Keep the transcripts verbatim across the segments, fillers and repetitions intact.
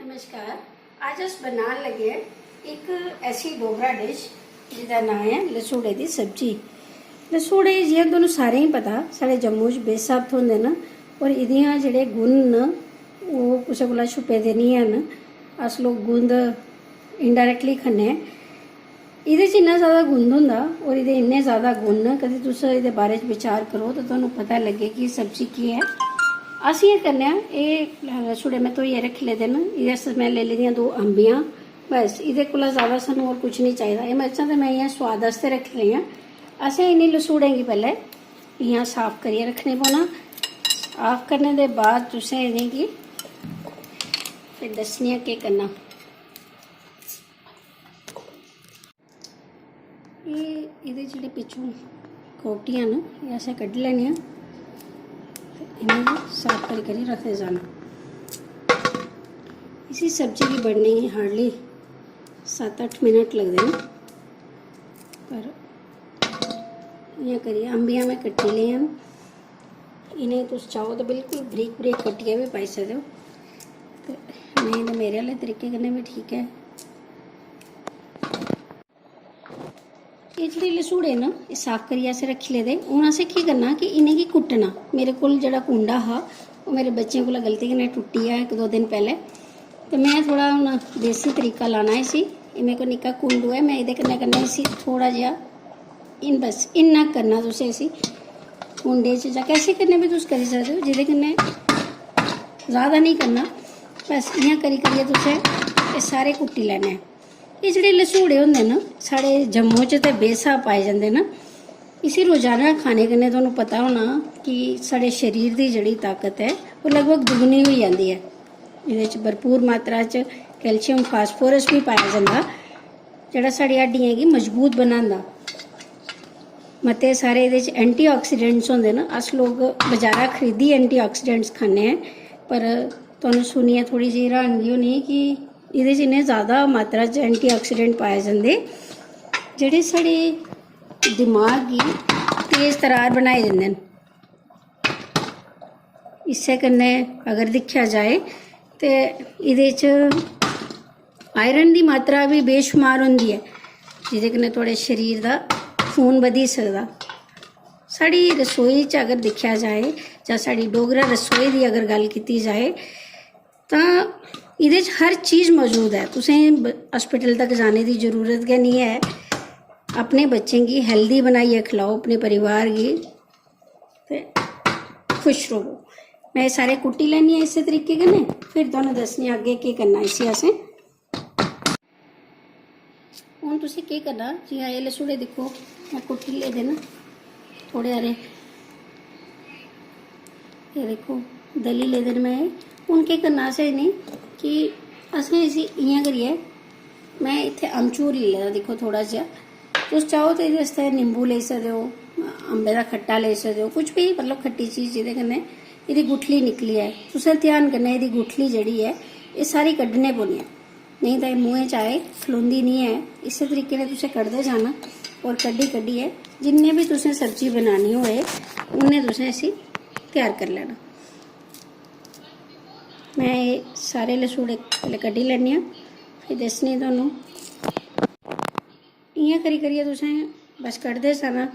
नमस्कार, अज्ज अस बनान लगे आं इक ऐसी डोगरा डिश जिदा नांऽ ऐ लसूड़े दी सब्जी। लसूड़े जि'यां तुहानू सारें गी पता, साढ़े जम्मू च बेस्हाब थ्होंदे न, और इ'दियां जेह्ड़े गुण न ओह् कुसै कोला छुपे दे निं हैन। अस लोक गुंद indirectly खन्ने आं। एह्दे च इन्ना जैदा गुंद होंदा और एह्दे इन्ने जैदा गुण न, कदें तुस एह्दे बारे च विचार करो ते तुहानू पता लग्गे कि सब्जी केह् ऐ। अस इ'यां करने आं, एह् छुड़े में धोइयै रक्खी लेदे न। एह्दे आस्तै में लेई लेदियां दो अम्बियां, बस एह्दे कोला जैदा सानू होर कुछ निं चाहिदा। एह् मर्चां ते में इ'यां सोआद आस्तै रक्खी लेइयां। असें इ'नें लसूड़ें गी पैह्लें इ'यां साफ करियै रक्खने पौना। साफ करने दे बाद तुसें इ'नेंगी फिर दस्सनी आं केह् करना। एह्, एह्दे जेह्ड़े पिच्छों कोटियां न, एह् असें कड्ढी लैनियां ते इ'नेंगी साफ करी करी रखदे जाना। इसी सब्जी गी बनने गी hardly सत्त अट्ठ मिनट लगदे न, पर इ'यां करियै अम्बियां में कट्टी लेइयां न। इ'नेंगी तुस चाहो ते बिल्कुल बरीक बरीक कट्टियै बी पाई सकदे ओ, ते नेईं ते मेरे आह्ले तरीके कन्नै बी ठीक ऐ। एह् जेह्ड़े लसूड़े न, एह् साफ करियै असें रक्खी लेदे। हून असें केह् करना कि इ'नेंगी कुट्टना। मेरे कोल जेह्ड़ा कुंडा हा, ओह् मेरे बच्चें कोला गलती कन्नै टुट्टी गेआ इक दो दिन पैह्लें। ते में थोह्ड़ा हून देसी तरीका लाना इसी। एह् मेरे कोल निक्का कुंडू ऐ, में एह्दे कन्नै कन्नै इसी थोह्ड़ा जेहा, इन बस इन्ना करना तुसें इसी कुंडे च, जां कैसे कन्नै बी तुस करी सकदे ओ, जेह्दे कन्नै जैदा निं करना। बस इ'यां करी करियै तुसें एह् सारे कुट्टी लैने। एह् जेह्ड़े लसूड़े होंदे न, साढ़े जम्मू च ते बेस्हाब पाए जंदे न। इसी रोजाना खाने कन्नै तुहानू पता होना कि साढ़े शरीर दी जेह्ड़ी ताकत ऐ, ओह् लगभग दुगनी होई जंदी ऐ। एह्दे च भरपूर मात्रा च कैल्शियम, फास्फोरस बी पाया जंदा, जेह्ड़ा साढ़ी हड्डियें गी मजबूत बनांदा। मते सारे एह्दे च एंटीआक्सीडेंट्स होंदे न। अस लोक बजारा खरीदियै एंटीआक्सीडेंट्स खन्ने आं, पर तुहानू सुनियै थोह्ड़ी जेही हैरानगी होनी कि एह्दे च इन्ने जैदा मात्रा च एंटीआक्सीडेंट पाए जंदे, जेह्ड़े साढ़े दिमाग गी तेज तरार बनाई दिंदे न। इस्सै कन्नै अगर दिक्खेआ जाए ते एह्दे च आयरन दी मात्रा बी बेशुमार होंदी ऐ, जेह्दे कन्नै थुआढ़े शरीर दा खून बधी सकदा। साढ़ी रसोई च अगर दिक्खेआ जाए जां साढ़ी डोगरा रसोई दी अगर गल्ल कीती जाए, तां एह्दे च हर चीज मौजूद ऐ। तुसें ब-, हॉस्पिटल तक जाने दी जरूरत गै निं ऐ। अपने बच्चें गी हेल्दी बनाइयै खलाओ, अपने परिवार गी, ते खुश र'वो। में एह् सारे कुट्टी लैन्नी आं इस्सै तरीके कन्नै, फिर तुहानू दस्सनी आं अग्गें केह् करना इसी असें। हून तुसें केह् करना, जि'यां एह् लसूड़े दिक्खो, में कुट्टी लेदे न थोह्ड़े हारे, एह् दिक्खो दली लेदे न में। हून केह् करना असें इ'नें कि असें इसी इ'यां करियै, में इत्थै अमचूर लेई लेदा, दिक्खो थोह्ड़ा जेहा, तुस चाहो ते एह्दे आस्तै नींबू लेई सकदे ओ, अम्बै दा खट्टा लेई सकदे ओ, कुछ बी मतलब खट्टी चीज जेह्दे कन्नै एह्दी गुठली निकली जाए। तुसें ध्यान कन्नै एह्दी गुठली जेह्ड़ी ऐ, एह् सारी कड्ढने पौनी ऐ, नेईं तां एह् मुंहै च आए खलोंदी निं ऐ। इस्सै तरीके कन्नै तुसें कड्ढदे जाना, होर कड्ढी कड्ढियै जिन्ने बी तुसें सब्जी बनानी होए, उन्ने तुसें इसी त्यार करी लैना। में एह् सारे लसूड़े पैह्लें कड्ढी लैन्नी आं, फ्ही दस्सनी आं तुहानू। इ'यां करी करियै तुसें बस कड्ढदे जाना।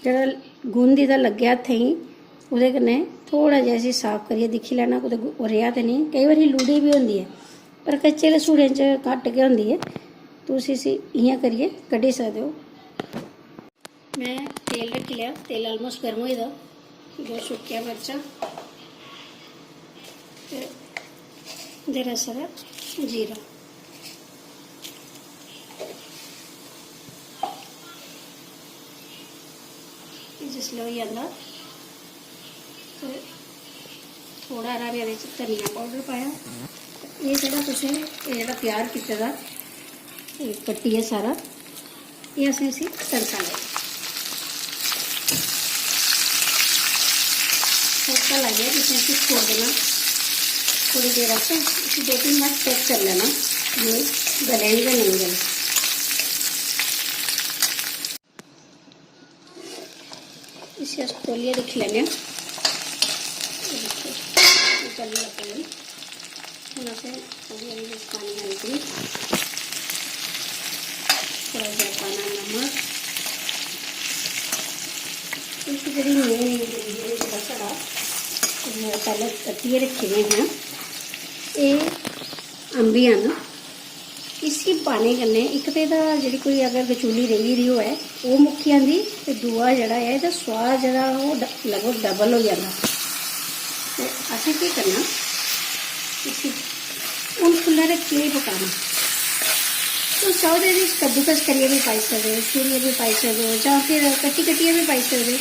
जेह्ड़ा गुंद एह्दा लग्गेआ हत्थें गी, ओह्दे कन्नै थोह्ड़ा जेहा इसी साफ करियै दिक्खी लैना, कुतै गु-, ओह् रेहा ते नेईं। केईं बारी लूड़ी बी होंदी ऐ, पर कच्चे लसूड़ें च घट्ट गै होंदी ऐ। तुस इसी इ'यां करियै कड्ढी सकदे ओ। में तेल रक्खी लेआ, तेल almost गर्म होई दा। दो सुक्कियां मर्चां ते जरा सारा जीरा। एह् जिसलै होई जंदा ते थोह्ड़ा हारा में एह्दे च धनिया पाउडर पाया। एह् जेह्ड़ा तुसें, एह् जेह्ड़ा त्यार कीते दा, एह् कट्टियै सारा, एह् असें इसी तड़का लाना। तड़का लाइयै तुसें इसी छोड़ देना। थोह्ड़ी देर आस्तै इसी दो तिन्न बार चेक करी लैना, जे गले न जां नेईं गले। इसी अस खोह्लियै दिक्खी लैन्ने आं। एह् दिक्खो, एह् चलने लग्गी पेई। हून असें एह्दे बिच पानी हल्दी, थोह्ड़ा जेहा पाना नमक। इक जेह्ड़ी मेन इंग्रीडियंट जेह्ड़ा साढ़ा, अ, पैह्लें कट्टियै रक्खे दे न, एह् अंबियां न। इसी पाने कन्नै इक ते एह्दा जेह्ड़ी कोई अगर गचूली रेही दी होऐ, ओह् मुक्की जंदी, ते दूआ जेह्ड़ा ऐ, एह्दा सोआद जेह्ड़ा, ओह् ड-, लगभग डबल होई जंदा। ते असें केह् करना, इसी हून खु'ल्ला रक्खियै गै पकाना। तुस चाहो ते एह्दे च कद्दूकस करियै बी पाई सकदे ओ, छूरियै बी पाई सकदे ओ, जां फिर कट्टी कट्टियै बी पाई सकदे ओ।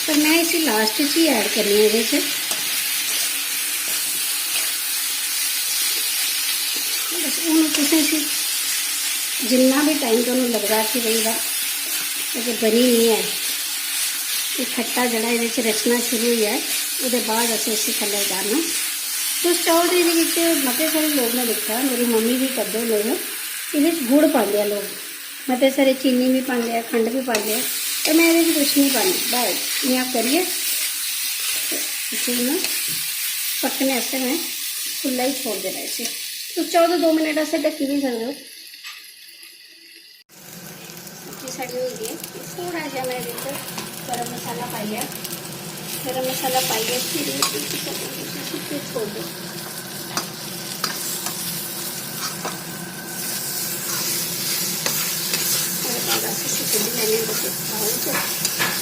पर में इसी लास्ट च ही ऐड करनी आं एह्दे च। बस हून तुसें इसी जिन्ना बी टाइम तुहानू लगदा कि भाई, एह्दा अगर बनी निं ऐ, एह् खट्टा जेह्ड़ा एह्दे च रचना शुरू होई जाए, ओह्दे बाद असें इसी थल्लै उतारना। तुस चाहो ते एह्दे बिच मते सारे लोक, में दिक्खेआ, मेरी मम्मी बी करदे होंदे हे, एह्दे च गुड़ पांदे आ लोक, मते सारे चीनी बी पांदे आ, खंड बी पांदे आ, पर में एह्दे च कुछ निं पांदी। बस इ'यां करियै इसी हून पक्कने आस्तै में खु'ल्ला ही छोड़ देना इसी। तुस चाहो ते दो मिनट आस्तै ढक्की बी सकदे ओ। सब्जी साढ़ी होई गेई। थोह्ड़ा जेहा में एह्दे च गरम मसाला पाइयै, गरम मसाला पाइयै फिर इसी छोड़ दो। ओह्दे बाद अस इसी कड्ढी लैन्ने आं बस इक bowl च।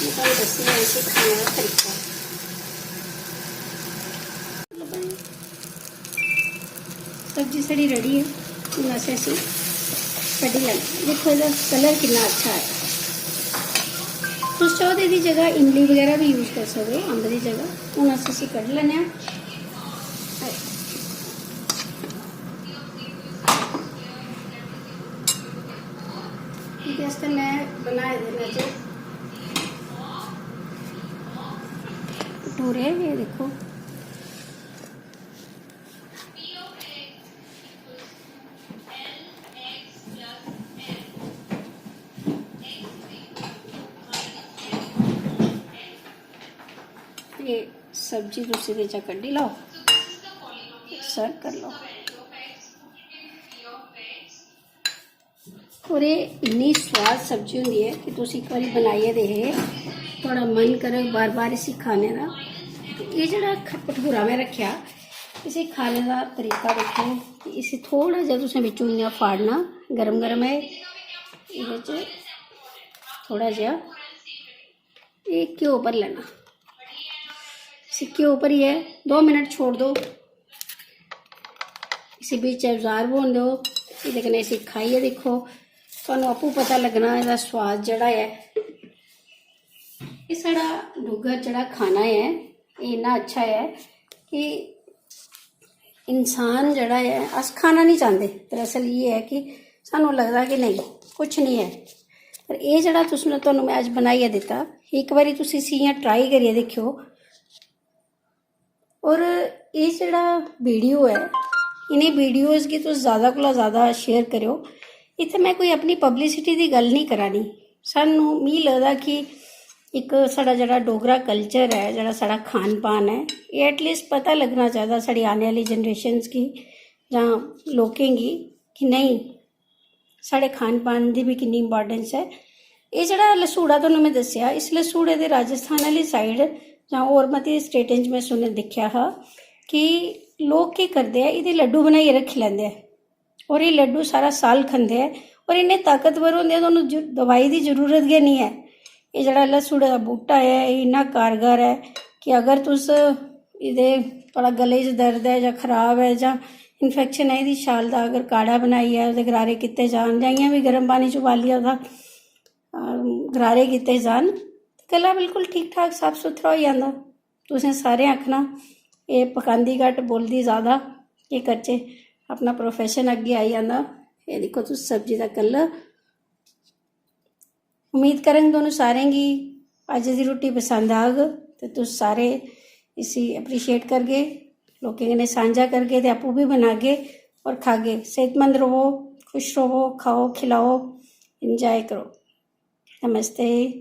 में तुहानू दस्सनी आं इसी खाने दा तरीका। सब्जी साढ़ी ready ऐ। हून असें इसी कड्ढी लैना। दिक्खो, एह्दा colour किन्ना अच्छा ऐ। तुस चाहो ते एह्दी जगह इमली बगैरा बी use करी सकदे ओ, अम्ब दी जगह। हून अस इसी कड्ढी लैन्ने आं। एह्दे आस्तै में बनाए दे न अज्ज भठूरे, एह् दिक्खो। एह् सब्जी तुस एह्दे चा कड्ढी लैओ, सर्व करी लैओ। और एह् इन्नी सोआद सब्जी होंदी ऐ कि तुस इक बारी बनाइयै दिक्खगे, थुआढ़ा मन करग बार बार इसी खाने दा। ते एह् जेह्ड़ा ख-, भठूरा में रक्खेआ, इसी खाने दा तरीका दिक्खो, इसी थोह्ड़ा जेहा तुसें बिच्चों इ'यां फाड़ना, गर्म गर्म ऐ, एह्दे च थोह्ड़ा जेहा एह् घ्यो भरी लैना। इसी घ्यो भरियै दो मिनट छोड़ दो। इसी बिच absorb होन देओ। एह्दे कन्नै इसी खाइयै दिक्खो, तुहानू आपूं पता लग्गना एह्दा सोआद जेह्ड़ा ऐ। एह् साढ़ा डुग्गर जेह्ड़ा खाना ऐ, एह् इन्ना अच्छा ऐ कि इंसान जेह्ड़ा ऐ, अस खाना निं चांह्दे। दरअसल एह् ऐ कि सानूं लगदा कि नेईं, कुछ निं ऐ। पर एह् जेह्ड़ा तुस, तुहानूं में अज्ज बनाइयै दित्ता, इक बारी तुस इसी इ'यां try करियै दिक्खेओ। और एह् जेह्ड़ा video ऐ, इ'नें videos गी तुस जैदा कोला जैदा share करेओ। इत्थै में कोई अपनी publicity दी गल्ल निं करा नी। सानूं, मिगी लगदा कि इक साढ़ा जेह्ड़ा डोगरा culture ऐ, जेह्ड़ा साढ़ा खान पान ऐ, एह् at least पता लग्गना चाहिदा साढ़ी आने आह्ली generations गी जां लोकें गी कि नेईं, साढ़े खान पान दी बी किन्नी importance ऐ। एह् जेह्ड़ा लसूड़ा तुहानूं में दस्सेआ, इस लसूड़े दे राजस्थान आह्ली side जां होर मती स्टेटें च में सुने, दिक्खेआ हा कि लोक केह् करदे ऐ, एह्दे लड्डू बनाइयै रक्खी लैंदे ऐ। और एह् लड्डू सारा साल खंदे ऐ और इन्ने ताकतवर होंदे ऐ, तुहानू जु-, दवाई दी जरूरत गै निं ऐ। एह् जेह्ड़ा लस्सुड़े दा बूह्टा ऐ, एह् इन्ना कारगर ऐ कि अगर तुस एह्दे, थुआढ़ा गले च दर्द ऐ जां खराब ऐ जां infection ऐ, एह्दी छाल दा अगर काढ़ा बनाइयै ओह्दे गरारे कीते जान जां इ'यां बी गर्म पानी च उबालियै ओह्दा, अम, गरारे कीते जान, ते गला बिल्कुल ठीक ठाक साफ सुथरा होई जंदा। तुसें सारें आखना, "एह् पकांदी घट्ट, बोलदी ज्यादा, केह् करचै, अपना profession अग्गें आई जंदा।" एह् दिक्खो तुस सब्जी दा colour। उम्मीद करङ तुहानू सारें गी अज्ज दी रुट्टी पसंद आग ते तुस सारे इसी appreciate करगे, लोकें कन्नै सांझा करगे ते आपूं बी बनागे और खागे। सेहतमंद रवो, खुश रवो, खाओ, खिलाओ, enjoy करो। नमस्ते।